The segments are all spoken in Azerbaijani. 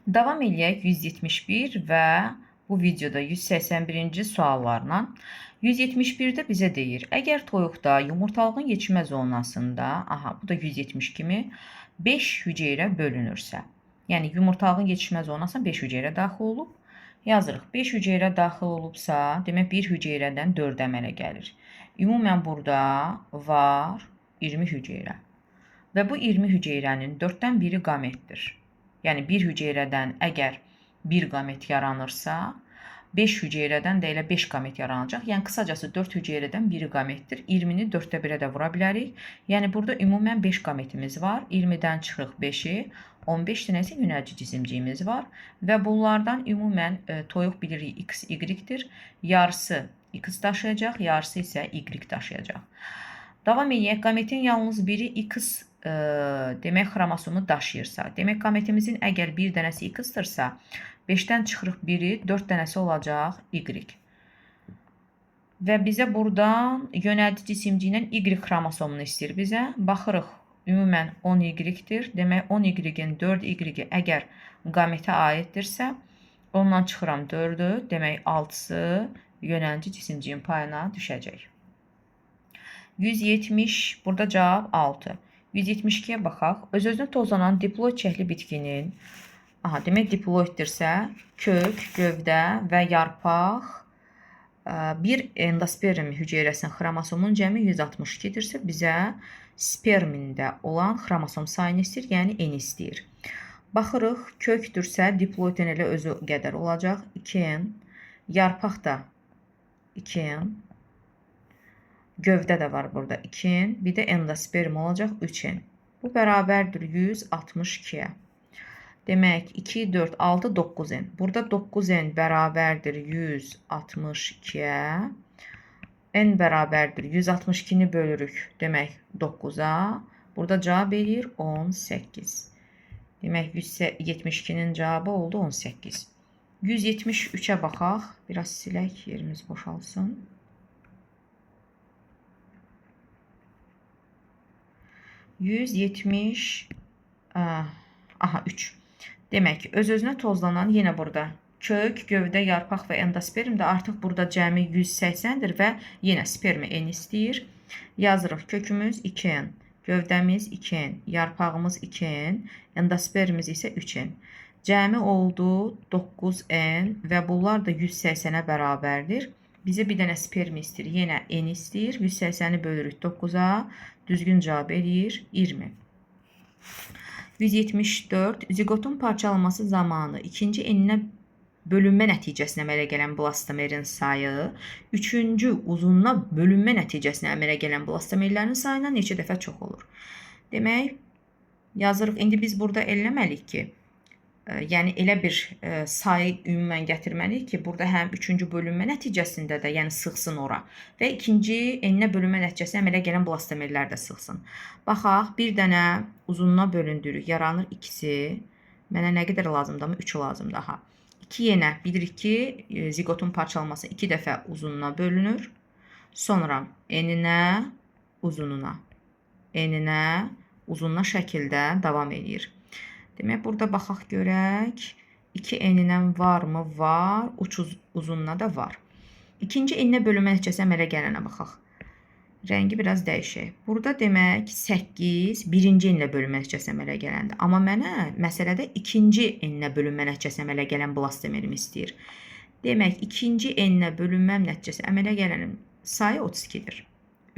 Davam eləyək 171 və bu videoda 181-ci suallarla. 171-də bizə deyir, əgər toyuqda yumurtalığın yetişmə zonasında, aha, bu da 170 kimi 5 hüceyrə bölünürsə, yəni yumurtalığın yetişmə zonasına 5 hüceyrə daxil olub. Yazırıq, 5 hüceyrə daxil olubsa, demək bir hüceyrədən 4 əmələ gəlir. Ümumən burada var 20 hüceyrə. Və bu 20 hüceyrənin 4-dən biri qametdir. Yəni bir hüceyrədən əgər bir qamet yaranırsa, 5 hüceyrədən də elə 5 qamet yaranacaq. Yəni qısacası 4 hüceyrədən biri qametdir. 20-ni 4-də 1-ə də vura bilərik. Yəni burada ümumən 5 qametimiz var. 20-dən çıxırıq 5-i. 15 dənəsi yönəlici cisimciyimiz var və bunlardan ümumən toyuq bilirik X, Y-dir. Yarısı X daşıyacaq, yarısı isə Y daşıyacaq. Davam edək. Qametin yalnız biri X demək xromosomu daşıyırsa, demək qametimizin əgər bir dənəsi X-dirsə, 5-dən çıxırıq 1-i, 4 dənəsi olacaq Y. Və bizə buradan yönəldici cisimciklə Y xromosomunu istəyir bizə. Baxırıq, ümumən 10 Y-dir. Demək 10 Y-in 4 Y-i əgər qametə aiddirsə, ondan çıxıram 4-ü, demək 6-sı yönəldici cisimciyin payına düşəcək. 170, burada cavab 6. 172-yə baxaq. Öz-özünə tozlanan diploid çiçəkli bitkinin, aha, demək diploiddirsə, kök, gövdə və yarpaq bir endosperm hüceyrəsinin xromosomunun cəmi 162-dirsə, bizə spermində olan xromosom sayını istəyir, yəni N istəyir. Baxırıq, kökdürsə, diploidin elə özü qədər olacaq 2N, yarpaq da 2N, gövdə də var burada 2N, bir də endosperm olacaq 3N. Bu bərabərdir 162-yə. Demək 2, 4, 6, 9N. Burada 9N bərabərdir 162-yə. N bərabərdir 162-ni bölürük, demək 9-a. Burada cavab eləyir 18. Demək 172-nin cavabı oldu 18. 173-ə baxaq. Biraz silək, yerimiz boşalsın. 170, aha 3. Demək, öz-özünə tozlanan yenə burada kök, gövdə, yarpaq və endosperm də artıq burada cəmi 180-dir və yenə spermi N istəyir. Yazırıq, kökümüz 2N, gövdəmiz 2N, yarpağımız 2N, endospermimiz isə 3N. Cəmi oldu 9N və bunlar da 180-ə bərabərdir. Bizə bir dənə sperm istəyir, yenə N istəyir. 180-i bölürük 9-a, düzgün cavab eləyir 20. 174. Ziqotun parçalanması zamanı ikinci eninə bölünmə nəticəsində əmələ gələn blastomerin sayı, üçüncü uzununa bölünmə nəticəsində əmələ gələn blastomerlərin sayından neçə dəfə çox olur? Demək, yazırıq. İndi biz burada eləməliyik ki, yəni elə bir sayı ümumən gətirməliyik ki, burada həm üçüncü bölünmə nəticəsində də, yəni sığsın ora və ikinci eninə bölünmə nəticəsində əmələ gələn blastomerlər də sığsın. Baxaq, bir dənə uzununa bölündürük, yaranır ikisi. Mənə nə qədər lazımdır? 3 lazımdır. Aha. 2 yenə bilirik ki, ziqotun parçalanması 2 dəfə uzununa bölünür. Sonra eninə, uzununa, eninə, uzununa şəkildə davam eləyir. Demək, burada baxaq görək. 2 eninə varmı? Var. 3 uzununa da var. İkinci eninə bölünmə nəticəsi əmələ gələnə baxaq. Rəngi biraz dəyişək. Burada demək 8 birinci eninə bölünmə nəticəsi əmələ gələndir. Amma mənə məsələdə ikinci eninə bölünmə nəticəsi əmələ gələn blastomerimi istəyir. Demək, ikinci eninə bölünməm nəticəsi əmələ gələnin sayı 32-dir.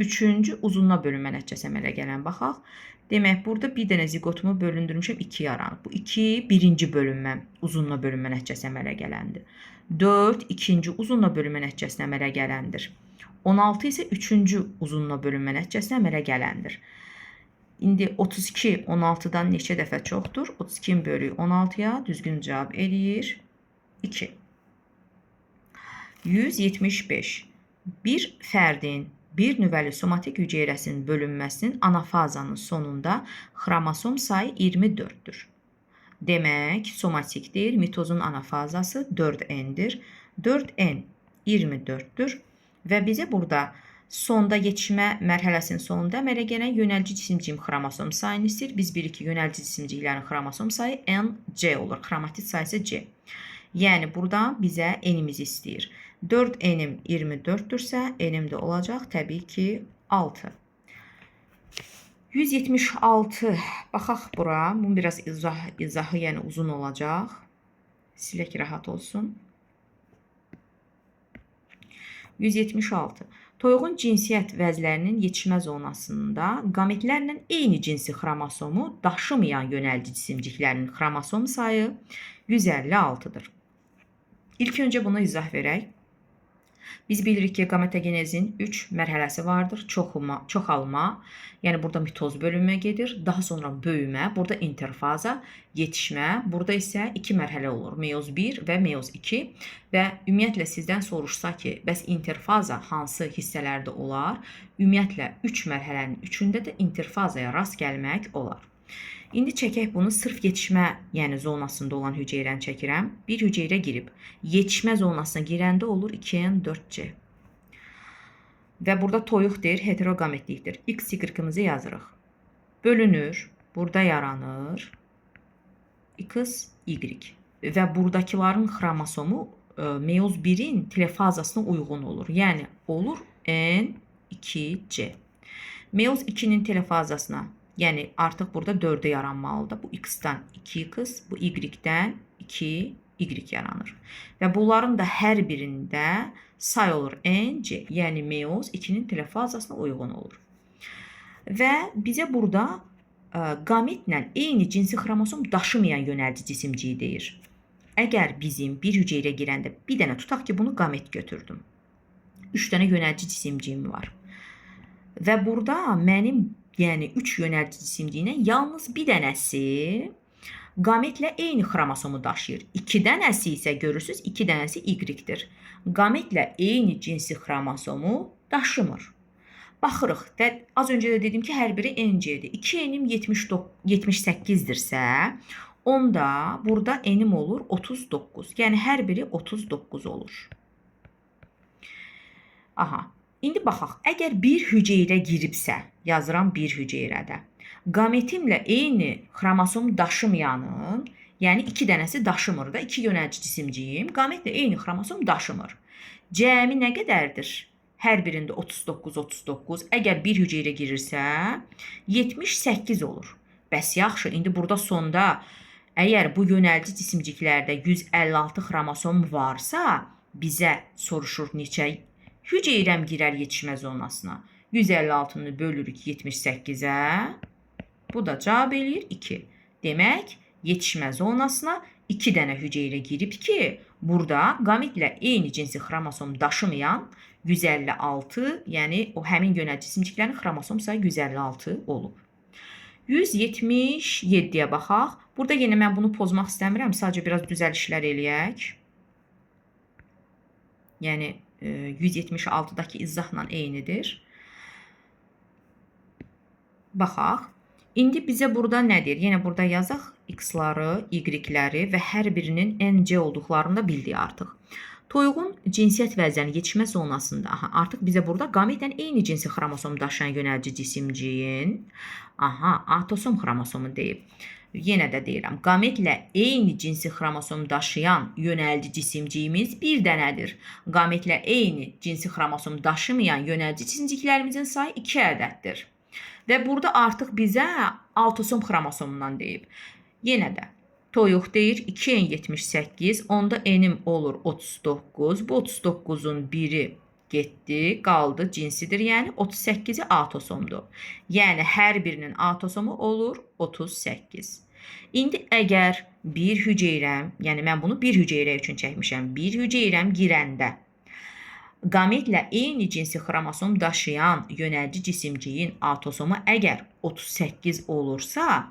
Üçüncü uzununa bölünmə nəticəsi əmələ gələn baxaq. Demək, burada bir dənə ziqotumu bölündürmüşəm, 2 yaranıb. Bu 2 birinci bölünməm, uzununa bölünmə nəticəsi əmələ gələndir. 4 ikinci uzununa bölünmə nəticəsində əmələ gələndir. 16 isə üçüncü uzununa bölünmə nəticəsində əmələ gələndir. İndi 32 16-dan neçə dəfə çoxdur? 32-ni bölük 16-ya, düzgün cavab eləyir 2. 175. Bir fərdin bir nüvəli somatik hüceyrəsinin bölünməsinin anafazanın sonunda xromosom sayı 24-dür. Demək, somatikdir. Mitozun anafazası 4N-dir. 4N 24-dür və bizə burada Sonda yetişmə mərhələsinin sonunda əmələ gələn yönəlici cisimciyin xromosom sayını istəyir. Biz bilirik ki, yönəlici cisimciklərin xromosom sayı NC olur. Xromatid sayısı C. Yəni burada bizə n-imizi istəyir. 4 n-im 24-dürsə, n-im də olacaq təbii ki 6. 176. Baxaq bura. Bunun biraz izahı yəni uzun olacaq. Silək rahat olsun. 176. Toyuğun cinsiyyət vəzlərinin yetişmə zonasında qametlərlə eyni cinsi xromosomu daşımayan yönəlici cisimciklərin xromosom sayı 156-dır. İlk öncə bunu izah verək. Biz bilirik ki, qametogenezin 3 mərhələsi vardır. Çoxalma, yəni burada mitoz bölünmə gedir. Daha sonra böyümə, burada interfaza, yetişmə, burada isə 2 mərhələ olur. Meyoz 1 və meyoz 2. Və ümumiyyətlə sizdən soruşsa ki, bəs interfaza hansı hissələrdə olar? Ümumiyyətlə 3 mərhələnin üçündə də interfazaya rast gəlmək olar. İndi çəkək bunu sırf yetişmə, yəni zonasında olan hüceyrəni çəkirəm. Bir hüceyrə girib yetişmə zonasına girəndə olur 2N 4C. Və burada toyuq deyir, heteroqametlikdir. X, Y-imizi yazırıq. Bölünür, burada yaranır X, Y. Və buradakıların xromosomu meyoz 1-in telefazasına uyğun olur. Yəni olur N, 2C. Meyoz 2-nin telefazasına, yəni artıq burada 4-ə yaranmalıdır. Bu X-dan 2X, bu Y-dən 2Y yaranır. Və bunların da hər birində say olur NC, yəni meyoz 2-nin telefazasına uyğun olur. Və bizə burada qametlə eyni cinsi xromosom daşımayan yönəlici cisimciyi deyir. Əgər bizim bir hüceyrə girəndə bir dənə tutaq ki, bunu qamet götürdüm. 3 dənə yönəlici cisimciyim var. Və burada mənim, yəni 3 yönəlici cisimciyinə yalnız bir dənəsi qametlə eyni xromosomu daşıyır. 2 dənəsi isə görürsüz, 2 dənəsi Y-dir. Qametlə eyni cinsi xromosomu daşımır. Baxırıq və az öncə də dedim ki, hər biri NC-dir. 2 N-im 78-dirsə, onda burada N-im olur 39. Yəni hər biri 39 olur. Aha. İndi baxaq, əgər bir hüceyrə giribsə, yazıram bir hüceyrədə, qametimlə eyni xromosom daşımayanın, yəni 2 dənəsi daşımır da, 2 yönəlici cisimciyim, qametlə eyni xromosom daşımır. Cəmi nə qədərdir? Hər birində 39, 39. Əgər bir hüceyrə girirsə, 78 olur. Bəs yaxşı, indi burada sonda əgər bu yönəlici cisimciklərdə 156 xromosom varsa, bizə soruşur neçə hüceyrəm girər yetişmə zonasına. 156-nı bölürük 78-ə. Bu da cavab eləyir 2. Demək, yetişmə zonasına 2 dənə hüceyrə girib ki, burada qametlə eyni cinsi xromosom daşımayan 156, yəni o həmin yönəlici cisimciklərin xromosom sayı 156 olub. 177-yə baxaq. Burada yenə mən bunu pozmaq istəmirəm. Sadəcə biraz düzəlişlər eləyək. Yəni 176-dakı izahla eynidir. Baxaq. İndi bizə burada nə deyir? Yenə burada yazaq X-ları, Y-ləri və hər birinin NC olduqlarını da bildik artıq. Toyuğun cinsiyyət vəzlərinin yetişmə zonasında, aha, artıq bizə burada qametlə eyni cinsi xromosom daşıyan yönəlici cisimciyin, aha, autosom xromosomu deyib. Yenə də deyirəm, qametlə eyni cinsi xromosom daşıyan yönəlici cisimciyimiz bir dənədir. Qametlə eyni cinsi xromosom daşımayan yönəlici cisimciklərimizin sayı 2 ədəddir. Və burada artıq bizə autosom xromosomundan deyib. Yenə də toyuq deyir 2N78, onda N-im olur 39. Bu 39-un biri getdi, qaldı, cinsidir. Yəni 38-i autosomdur. Yəni hər birinin autosomu olur 38. İndi əgər bir hüceyrəm, yəni mən bunu bir hüceyrə üçün çəkmişəm, bir hüceyrəm girəndə qametlə eyni cinsi xromosom daşıyan yönəlici cisimciyin autosomu əgər 38 olursa,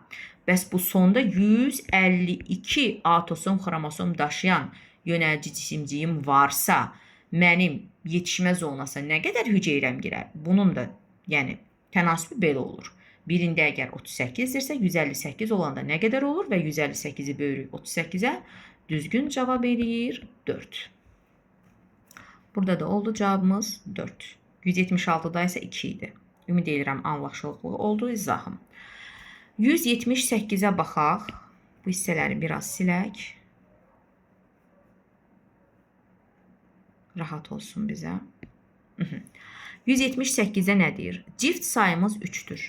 bəs bu sonda 152 autosom xromosom daşıyan yönəlici cisimciyim varsa, mənim yetişmə zonasına nə qədər hüceyrəm girər? Bunun da yəni tənasibi belə olur. Birində əgər 38-dirsə, 158 olanda nə qədər olur və 158-i bölürük 38-ə, düzgün cavab eləyir 4. Burada da oldu cavabımız 4. 176-da isə 2 idi. Ümid edirəm anlaşılıqlı oldu izahım. 178-ə baxaq. Bu hissələri biraz silək. Rahat olsun bizə. 178-ə nə deyir? Cift sayımız 3-dür.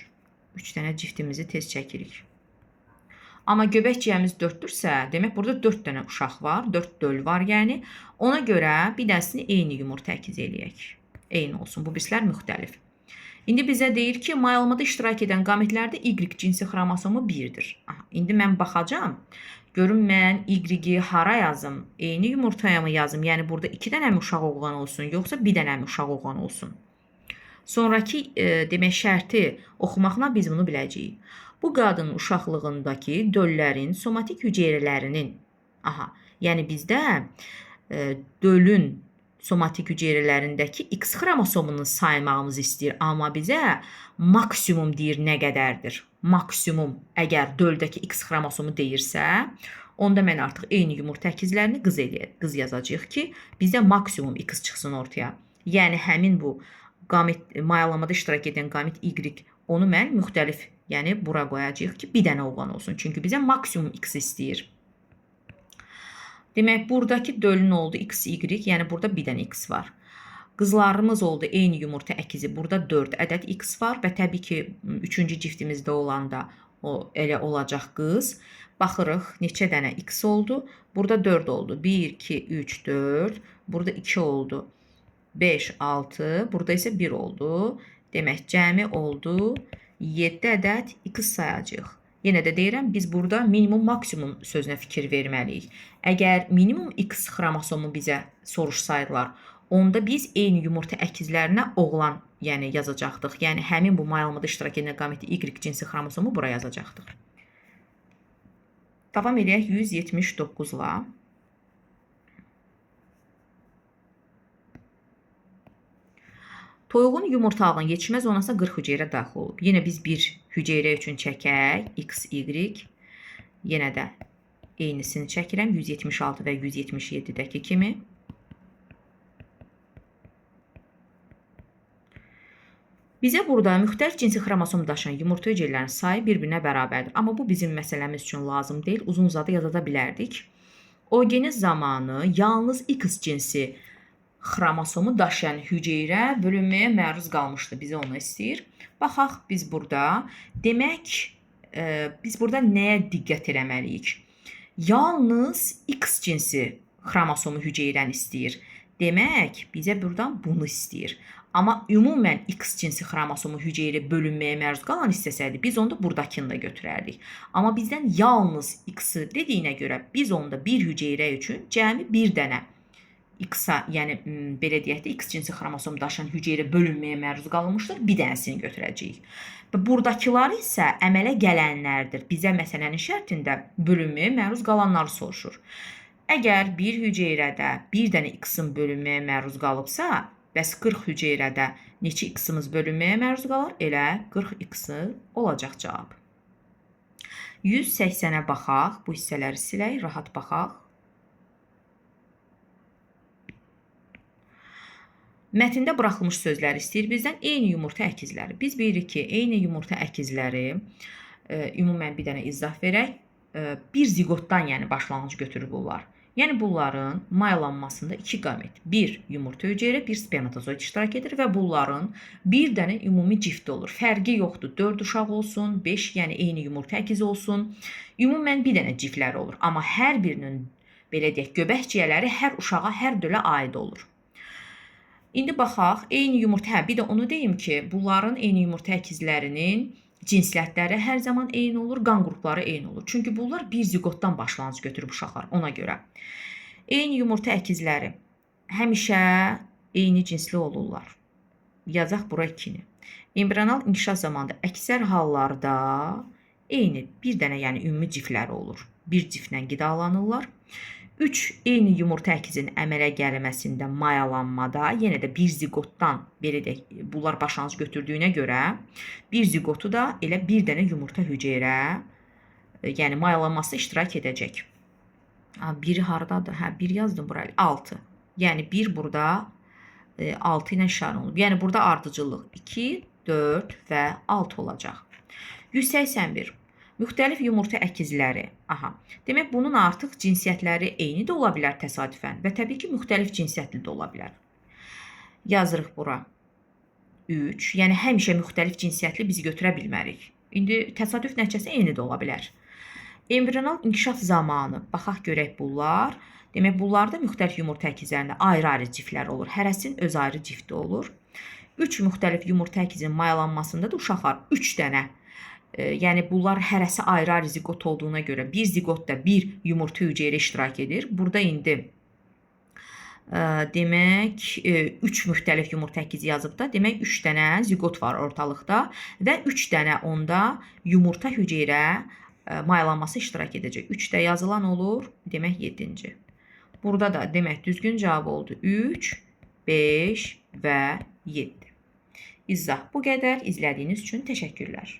3 dənə ciftimizi tez çəkirik. Amma göbəkciyəmiz 4-dürsə, demək burada 4 dənə uşaq var, 4 döl var yəni. Ona görə bir dənəsini eyni yumurta əkiz eləyək. Eyni olsun. Bu birislər müxtəlif. İndi bizə deyir ki, mayalamada iştirak edən qametlərdə Y cinsi xromosomu 1-dir. Aha, indi mən baxacağam. Görüm mən Y-i hara yazım? Eyni yumurtaya mı yazım? Yəni burada 2 dənə mi uşaq oğlan olsun, yoxsa 1 dənə mi uşaq oğlan olsun? Sonrakı demək şərti oxumaqla biz bunu biləcəyik. Bu qadının uşaqlığındakı döllərin somatik hüceyrələrinin, aha, yəni bizdə dölün somatik hüceyrələrindəki X xromosomunu saymağımızı istəyir, amma bizə maksimum deyir nə qədərdir. Maksimum əgər döldəki X xromosomu deyirsə, onda mən artıq eyni yumurta əkizlərini qız yazacağıq ki, bizə maksimum X çıxsın ortaya. Yəni həmin bu qamet mayalamada iştirak edən qamet Y, onu mən müxtəlif, yəni bura qoyacağıq ki, bir dənə oğlan olsun. Çünki bizə maksimum X istəyir. Demək, buradakı dölün oldu X, Y, yəni burada bir dənə X var. Qızlarımız oldu eyni yumurta əkizi. Burada 4 ədəd X var və təbii ki, 3-cü ciftimizdə olanda o elə olacaq qız. Baxırıq neçə dənə X oldu. Burada 4 oldu. 1, 2, 3, 4. Burada 2 oldu. 5, 6. Burada isə 1 oldu. Demək, cəmi oldu 7 ədəd X sayacağıq. Yenə də deyirəm, biz burada minimum maksimum sözünə fikir verməliyik. Əgər minimum X xromosomu bizə soruşsaydılar, onda biz eyni yumurta əkizlərinə oğlan, yəni yazacaqdıq. Yəni həmin bu mayalamada iştirak edən qameti Y cinsi xromosomu bura yazacaqdıq. Davam eləyək 179-la. Toyuğun yumurtalığın yetişmə zonasına 40 hüceyrə daxil olub. Yenə biz bir hüceyrə üçün çəkək. X, Y. Yenə də eynisini çəkirəm. 176 və 177-dəki kimi. Bizə burada müxtəlif cinsi xromosom daşıyan yumurta hüceyrələrinin sayı bir-birinə bərabərdir. Amma bu bizim məsələmiz üçün lazım deyil. Uzun-uzadı yaza da bilərdik. Ogenez zamanı yalnız X cinsi xromosomu daşıyan hüceyrə bölünməyə məruz qalmışdı. Bizə onu istəyir. Baxaq biz burada. Demək, biz burada nəyə diqqət eləməliyik? Yalnız X cinsi xromosomu hüceyrəni istəyir. Demək, bizə buradan bunu istəyir. Amma ümumən X cinsi xromosomu hüceyrə bölünməyə məruz qalan istəsəydi, biz onda buradakını da götürərdik. Amma bizdən yalnız X-i dediyinə görə biz onda bir hüceyrə üçün cəmi bir dənə X-a, yəni belə deyək də X cinsi xromosom daşıyan hüceyrə bölünməyə məruz qalmışdır, bir dənəsini götürəcəyik. Və buradakıları isə əmələ gələnlərdir. Bizə məsələnin şərtində bölünməyə məruz qalanları soruşur. Əgər bir hüceyrədə bir dənə X-in bölünməyə məruz qalıbsa, bəs 40 hüceyrədə neçə X-imiz bölünməyə məruz qalar? Elə 40 X-i olacaq cavab. 180-ə baxaq. Bu hissələri silək, rahat baxaq. Mətndə buraxılmış sözləri istəyir bizdən. Eyni yumurta əkizləri. Biz bilirik ki, eyni yumurta əkizləri, ümumən bir dənə izah verək, bir ziqotdan yəni başlanğıc götürür bunlar. Yəni bunların mayalanmasında 2 qamet, bir yumurta hüceyrə, bir spermatozoid iştirak edir və bunların bir dənə ümumi cifti olur. Fərqi yoxdur. 4 uşaq olsun, 5, yəni eyni yumurta əkizi olsun. Ümumən bir dənə cifləri olur. Amma hər birinin, belə deyək, göbəkciyələri hər uşağa, hər dölə aid olur. İndi baxaq, eyni yumurta, bir də onu deyim ki, bunların eyni yumurta əkizlərinin cinsiyyətləri hər zaman eyni olur, qan qrupları eyni olur. Çünki bunlar bir ziqotdan başlanğıc götürüb uşaqlar, ona görə. Eyni yumurta əkizləri həmişə eyni cinsli olurlar. Yazaq bura 2-ni. Embrional inkişaf zamanında əksər hallarda eyni bir dənə, yəni ümumi cifləri olur. Bir ciflə qidalanırlar. 3 eyni yumurta əkizinin əmələ gəlməsində mayalanmada yenə də bir ziqotdan, belə deyək, bunlar başlanğıc götürdüyünə görə bir ziqotu da elə bir dənə yumurta hüceyrə, yəni mayalanması iştirak edəcək. Biri hardadır? Hə, bir yazdım bura. 6. Yəni bir burada 6 ilə işarə olunub. Yəni burada ardıcıllıq 2, 4 və 6 olacaq. 181. Müxtəlif yumurta əkizləri. Aha. Demək bunun artıq cinsiyyətləri eyni də ola bilər təsadüfən və təbii ki, müxtəlif cinsiyyətli də ola bilər. Yazırıq bura 3. Yəni həmişə müxtəlif cinsiyyətli biz götürə bilmərik. İndi təsadüf nəticəsi eyni də ola bilər. Embrional inkişaf zamanı baxaq görək bunlar. Demək bunlarda müxtəlif yumurta əkizlərində ayrı-ayrı ciflər olur. Hərəsinin öz ayrı cifti olur. 3 müxtəlif yumurta əkizinin mayalanmasında da uşaqlar 3 dənə, yəni bunlar hərəsi ayrı-ayrı ziqot olduğuna görə bir ziqot da bir yumurta hüceyrə iştirak edir. Burada indi demək 3 müxtəlif yumurta əkizi yazıb da, demək 3 dənə ziqot var ortalıqda və 3 dənə onda yumurta hüceyrə mayalanması iştirak edəcək. 3 də yazılan olur, demək 7-ci. Burada da demək düzgün cavab oldu 3, 5 və 7. İzah bu qədər. İzlədiyiniz üçün təşəkkürlər.